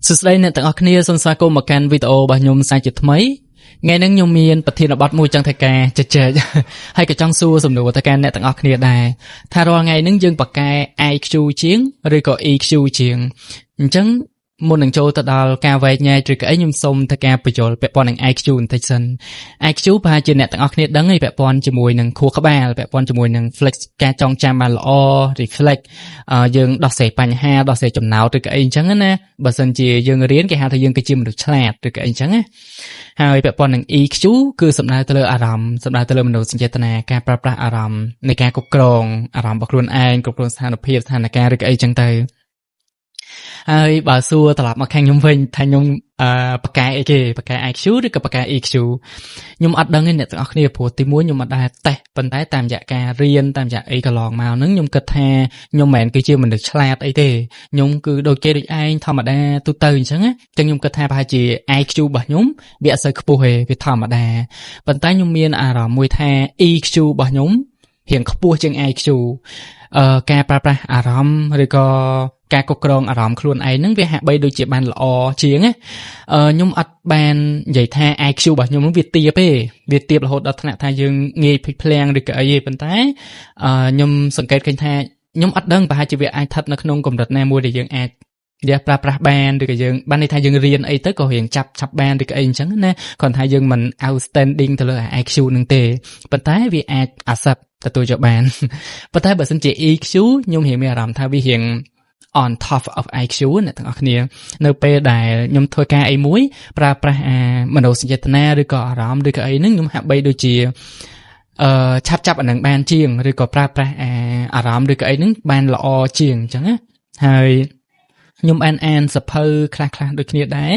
សួស្តីអ្នកទាំងអស់គ្នាសូមស្វាគមន៍មកកាន់វីដេអូរបស់ខ្ញុំសាជាថ្មីថ្ងៃនេះខ្ញុំមានប្រធានបទមួយចង់ធ្វើការជជែក ហើយក៏ចង់សួរសំណួរទៅកាន់អ្នកទាំងអស់គ្នាដែរថារាល់ថ្ងៃនេះយើងពូកែ IQ ជាងឬក៏ EQ ជាងអញ្ចឹងមុននឹងចូលទៅដល់ការវែកញែកឬក៏អីខ្ញុំសូមធ្វើការពន្យល់ពាក់ព័ន្ធនឹង IQ បន្តិចសិន IQ ប្រហែលជាអ្នកទាំងអស់គ្នាដឹងហើយពាក់ព័ន្ធជាមួយនឹងខួរក្បាលពាក់ព័ន្ធជាមួយនឹង flex ការចងចាំបានល្អ reflex យើងដោះស្រាយបញ្ហាដោះស្រាយចំណោទឬក៏អីអញ្ចឹងណាបើសិនជាយើងរៀនគេហៅថាយើងគឺជាមនុស្សឆ្លាតឬក៏អីអញ្ចឹងណាហើយពាក់ព័ន្ធនឹង EQ គឺសំដៅទៅលើអារម្មណ៍សំដៅទៅលើមនោសញ្ចេតនាការប្រើប្រាស់អារម្មណ៍នៃការគ្រប់គ្រងអារម្មណ៍របស់ខ្លួនឯងគ្រប់គ្រងស្ថានភាពស្ថានភាពឬក៏អីចឹងទៅហើយបើសួរត្រឡប់មកខាងខ្ញុំវិញថាខ្ញុំអឺពូកែអីគេពូកែ IQ ឬក៏ពូកែ EQ ខ្ញុំអត់ដឹងទេអ្នកទាំងអស់គ្នាព្រោះទីមួយខ្ញុំអត់ដែលតេស្តប៉ុន្តែតាមរយៈការរៀនតាមរយៈអីកន្លងមកហ្នឹងខ្ញុំគិតថាខ្ញុំមិនមែនគឺជាមនុស្សឆ្លាតអីទេខ្ញុំគឺដូចគេដូចឯងធម្មតាទូទៅអញ្ចឹងណាអញ្ចឹងខ្ញុំគិតថាប្រហែលជា IQ របស់ខ្ញុំវាអត់សូវខ្ពស់ទេវាធម្មតាប៉ុន្តែខ្ញុំមានអារម្មណ៍មួយថា EQ របស់ខ្ញុំរៀងខ្ពស់ជាង IQ ការប្រើប្រាស់អារម្មណ៍ឬក៏ការគ្រប់គ្រងអារម្មណ៍ខ្លួនឯងហ្នឹងវាហាក់បីដូចជាបានល្អជាងណាខ្ញុំអត់បាននិយាយថា IQ របស់ខ្ញុំហ្នឹងវាទាបទេវាទាបរហូតដល់ថ្នាក់ថាយើងងាយភ្លេចភ្លាំងឬក៏អីទេប៉ុន្តែខ្ញុំសង្កេតឃើញថាខ្ញុំអត់ដឹងប្រហែលជាវាអាចស្ថិតនៅក្នុងកម្រិតណាមួយដែលយើងអាចយកប្រើប្រាស់បានឬក៏យើងបានន័យថាយើងរៀនអីទៅក៏រៀងចាប់ឆាប់បានឬក៏អីអញ្ចឹងណាគ្រាន់ថាយើងមិន outstanding ទៅលើ IQ នឹងទេប៉ុន្តែវាអាច accept ទទួលយកបានប៉ុន្តែបើសិនជា EQ ខ្ញុំរៀងមានអារម្មណ៍ថាវារៀង on top of IQ អ្នកទាំងអស់គ្នានៅពេលដែលខ្ញុំធ្វើការអីមួយប្រើប្រាស់អាមនោសញ្ចេតនាឬក៏អារម្មណ៍ឬក៏អីហ្នឹងខ្ញុំហាក់បីដូចជាឆាប់ចាប់អានឹងបានជាងឬក៏ប្រើប្រាស់អាអារម្មណ៍ឬក៏អីហ្នឹងបានល្អជាងអញ្ចឹងណាហើយខ្ញុំបានអានសៀវភៅខ្លះៗដូចគ្នាដែរ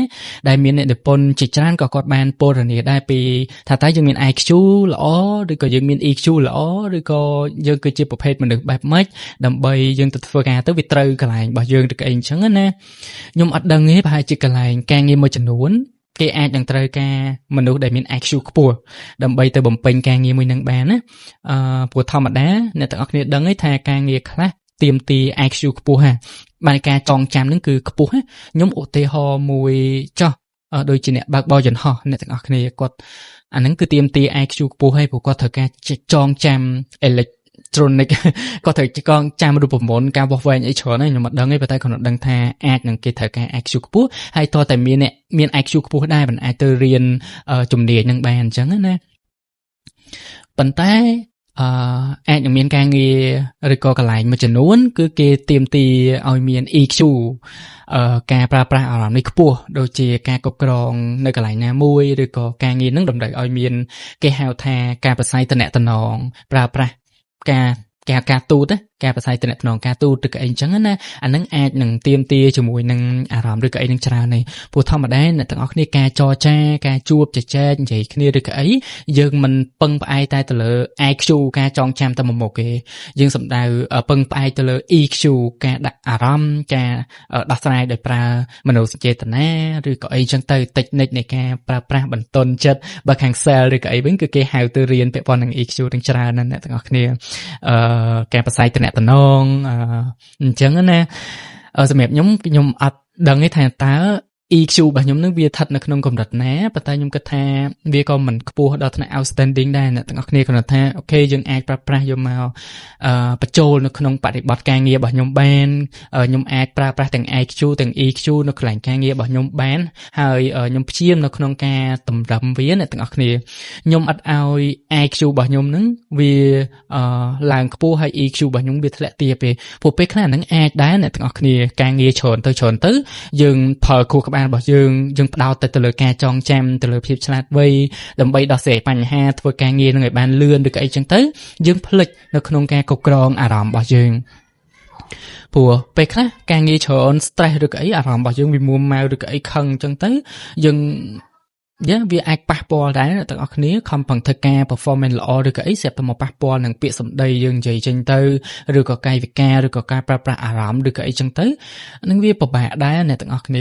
ដែលមានអ្នកនិពន្ធជាច្រើនក៏គាត់បានពណ៌នាដែរពីថាតើយើងមាន IQ ល្អឬក៏យើងមាន EQ ល្អឬក៏យើងគឺជាប្រភេទមនុស្សបែបម៉េចដើម្បីយើងទៅធ្វើការទៅវាត្រូវកន្លែងរបស់យើងឬក៏អីអញ្ចឹងណាខ្ញុំអត់ដឹងទេប្រហែលជាកន្លែងការងារមួយចំនួនគេអាចនឹងត្រូវការមនុស្សដែលមាន IQ ខ្ពស់ដើម្បីទៅបំពេញការងារមួយនឹងបានណាព្រោះធម្មតាអ្នកទាំងអស់គ្នាដឹងហើយថាការងារខ្លះទាមទារ IQ ខ្ពស់ហាបានការចងចាំនឹងគឺខ្ពស់ខ្ញុំឧទាហរណ៍មួយចោះដូចជាអ្នកបើកបរយន្តហោះអ្នកទាំងអស់គ្នាគាត់អាហ្នឹងគឺទាមទារ IQ ខ្ពស់ហើយព្រោះគាត់ត្រូវការចងចាំ electronic គាត់ត្រូវចងចាំរូបមន្តការវាស់វែងអីច្រើនហើយខ្ញុំអត់ដឹងទេប៉ុន្តែគាត់ដឹងថាអាចនឹងគេត្រូវការ IQ ខ្ពស់ហើយតើតែមានអ្នកមាន IQ ខ្ពស់ដែរមិនអាចទៅរៀនជំនាញនឹងបានអញ្ចឹងណាប៉ុន្តែអាចនឹងមានការងារឬក៏កន្លែងមួយចំនួន គឺគេទាមទារឲ្យមាន EQ ការប្រើប្រាស់អារម្មណ៍នេះខ្ពស់ដូចជាការគ្រប់គ្រងនៅកន្លែងណាមួយឬក៏ការងារនឹងតម្រូវឲ្យមាន គេហៅថាការប្រស័យតំណតំណងប្រើប្រាស់ការការការទូតការប្រស័យតំណតំណងការទូតឬក៏អីចឹងណាអានឹងអាចនឹងទាមទារជាមួយនឹងអារម្មណ៍ឬក៏អីនឹងច្រើននេះព្រោះធម្មតាអ្នកទាំងអស់គ្នាការចរចាការជួបជជែកនិយាយគ្នាឬក៏អីយើងមិនពឹងផ្អែកតែទៅលើ IQ ការចងចាំតែមួយមុខទេយើងសំដៅពឹងផ្អែកទៅលើ EQ ការដាក់អារម្មណ៍ការដោះស្រាយដោយប្រើមនោសញ្ចេតនាឬក៏អីចឹងទៅ technique នៃការប្រើប្រាស់បន្ទន់ចិត្តបើខាង sale ឬក៏អីវិញគឺគេហៅទៅរៀនពាក់ព័ន្ធនឹង EQ ទាំងច្រើនណាស់អ្នកទាំងអស់គ្នាការប្រស័យតំណតំណងអញ្ចឹងណាសម្រាប់ខ្ញុំខ្ញុំអត់ដឹងទេថាតើ EQ របស់ខ្ញុំនឹងវាស្ថិតនៅក្នុងកម្រិតណាប៉ុន្តែខ្ញុំគិតថាវាក៏មិនខ្ពស់ដល់ថ្នាក់ outstanding ដែរអ្នកទាំងអស់គ្នាគ្រាន់តែថាokay យើងអាចប្រើប្រាស់យកមកបញ្ចូលនៅក្នុងបរិបទការងាររបស់ខ្ញុំបានខ្ញុំអាចប្រើប្រាស់ទាំង IQ ទាំង EQ នៅកន្លែងការងាររបស់ខ្ញុំបានហើយខ្ញុំព្យាយាមនៅក្នុងការតម្រឹមវាអ្នកទាំងអស់គ្នាខ្ញុំអត់ឲ្យ IQ របស់ខ្ញុំនឹងវាឡើងខ្ពស់ហើយ EQ របស់ខ្ញុំវាធ្លាក់ទាបទេព្រោះពេលខ្លះហ្នឹងអាចដែរអ្នកទាំងអស់គ្នាការងារច្រើនទៅច្រើនទៅយើងផលខួរក្បាលរបស់យើងយើងផ្ដោតទៅលើការចងចាំទៅលើភាពឆ្លាតវៃដើម្បីដោះស្រាយបញ្ហាធ្វើការងារនឹងឲ្យបានលឿនឬក៏អីចឹងទៅយើងភ្លេចនៅក្នុងការគ្រប់គ្រងអារម្មណ៍របស់យើងព្រោះពេលខ្លះការងារច្រើន stress ឬក៏អីអារម្មណ៍របស់យើងវាមួម៉ៅឬក៏អីខឹងអញ្ចឹងទៅយើង យ៉ាវាអាចប៉ះពាល់ដែរអ្នកទាំងអស់គ្នាខំប្រឹងធ្វើការ performance ល្អឬក៏អីស្រាប់តែមកប៉ះពាល់នឹងពាក្យសម្ដីយើងនិយាយចេញទៅឬក៏កាយវិការឬក៏ការប្រើប្រាស់អារម្មណ៍ឬក៏អីចឹងទៅនឹងវាពិបាកដែរអ្នកទាំងអស់គ្នា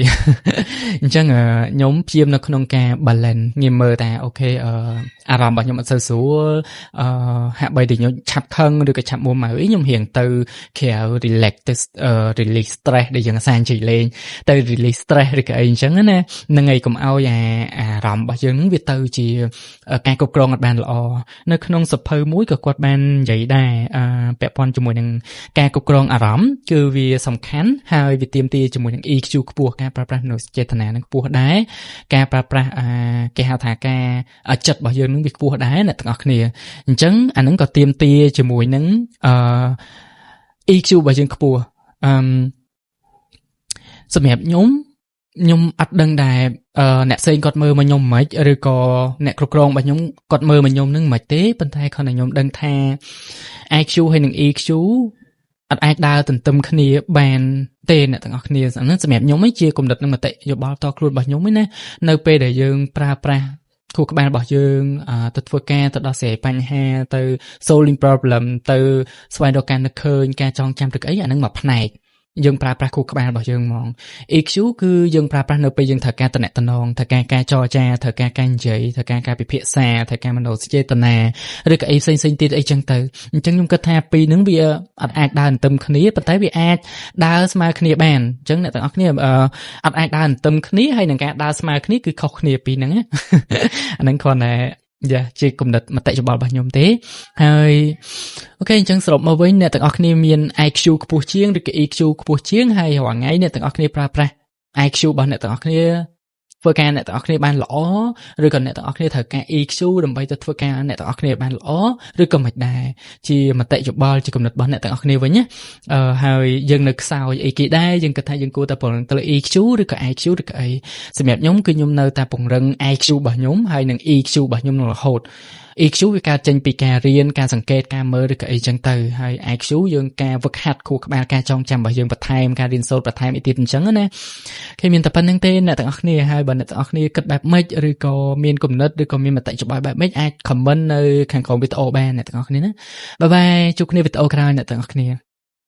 អញ្ចឹងខ្ញុំព្យាយាមនៅក្នុងការ balance ងាយមើលថា okay អារម្មណ៍របស់ខ្ញុំអត់សូវស្រួលហាក់បីតែខ្ញុំឆាប់ខឹងឬក៏ឆាប់មួម៉ៅអីខ្ញុំរៀងទៅក្រៅ relax ទៅ release stress ដែលយើងអាសានិយាយលេងទៅ release stress ឬក៏អីអញ្ចឹងណានឹងឯងកុំឲ្យអាអារម្មណ៍របស់យើងនឹងវាទៅជាការគ្រប់គ្រងអត់បានល្អនៅក្នុងសភៅមួយក៏គាត់បាននិយាយដែរអឺពាក់ព័ន្ធជាមួយនឹងការគ្រប់គ្រងអារម្មណ៍គឺវាសំខាន់ហើយវាទាមទារជាមួយនឹង EQ ខ្ពស់ការប្រើប្រាស់នូវចេតនានឹងខ្ពស់ដែរការប្រើប្រាស់អាគេហៅថាការចិត្តរបស់យើងនឹងវាខ្ពស់ដែរអ្នកទាំងអស់គ្នាអញ្ចឹងអានឹងក៏ទាមទារជាមួយនឹងអឺ EQ របស់យើងខ្ពស់អឺសម្រាប់ខ្ញុំខ្ញុំអត់ដឹងដែរអ្នកផ្សេងគាត់មើលមកខ្ញុំមិនឬក៏អ្នកគ្រប់គ្រងរបស់ខ្ញុំគាត់មើលមកខ្ញុំនឹងមិនទេប៉ុន្តែគ្រាន់តែខ្ញុំដឹងថា IQ ហើយនិង EQ អត់អាចដើរទន្ទឹមគ្នាបានទេអ្នកទាំងអស់គ្នាអាហ្នឹងសម្រាប់ខ្ញុំឯងជាគំនិតនិងមតិយោបល់តខ្លួនរបស់ខ្ញុំឯណានៅពេលដែលយើងប្រើប្រាស់ខួរក្បាលរបស់យើងទៅធ្វើការទៅដោះស្រាយបញ្ហាទៅ solving problem ទៅស្វែងរកការនឹកឃើញការចងចាំឬអីអាហ្នឹងមួយផ្នែកយើងប្រើប្រាស់ខួរក្បាលរបស់យើងហ្មង EQ គឺយើងប្រើប្រាស់នៅពេលយើងត្រូវការតំណតំណងត្រូវការការចរចាត្រូវការការនិយាយត្រូវការការពិភាក្សាត្រូវការមនោចេតនាឬក៏អីផ្សេងផ្សេងទៀតអីចឹងទៅអញ្ចឹងខ្ញុំគិតថាពីរហ្នឹងវាអត់អាចដើរទន្ទឹមគ្នាប៉ុន្តែវាអាចដើរស្មើគ្នាបានអញ្ចឹងអ្នកទាំងអស់គ្នាអត់អាចដើរទន្ទឹមគ្នាហើយនឹងការដើរស្មើគ្នាគឺខុសគ្នាពីរហ្នឹងអាហ្នឹងគ្រាន់តែយ៉ាជាគំនិតមតិយោបល់របស់ខ្ញុំទេហើយ okay អញ្ចឹងសរុបមកវិញអ្នកទាំងអស់គ្នាមាន IQ ខ្ពស់ជាងឬក៏ EQ ខ្ពស់ជាងហើយរាល់ថ្ងៃអ្នកទាំងអស់គ្នាប្រើប្រាស់ IQ របស់អ្នកទាំងអស់គ្នាធ្វើការអ្នកទាំងអស់គ្នាបានល្អឬក៏អ្នកទាំងអស់គ្នាត្រូវការ EQ ដើម្បីទៅធ្វើការអ្នកទាំងអស់គ្នាបានល្អឬក៏មិនដែរជាមតិយោបល់ជាគំនិតរបស់អ្នកទាំងអស់គ្នាវិញណាអឺហើយយើងនៅខ្សោយអីគេដែរយើងគិតថាយើងគួរតែពង្រឹងទៅលើ EQ ឬក៏ IQ ឬក៏អីសម្រាប់ខ្ញុំគឺខ្ញុំនៅតែពង្រឹង IQ របស់ខ្ញុំហើយនិង EQ របស់ខ្ញុំនឹងរហូត EQ វាកើតចេញពីការរៀនការសង្កេតការមើលឬក៏អីចឹងទៅហើយ IQ យើងការវឹកហាត់ខួរក្បាលការចងចាំរបស់យើងបន្ថែមការរៀនសូត្របន្ថែមអីទៀតអញ្ចឹងណាគេមានតែប៉ុណ្្នឹងទេអ្នកទាំងអស់គ្នាហើយបើអ្នកទាំងអស់គ្នាគិតបែបម៉េចឬក៏មានគំនិតឬក៏មានមតិយោបល់បែបម៉េចអាច comment នៅខាងក្រោមវីដេអូបានអ្នកទាំងអស់គ្នាណាbye bye ជួបគ្នាវីដេអូក្រោយអ្នកទាំងអស់គ្នា។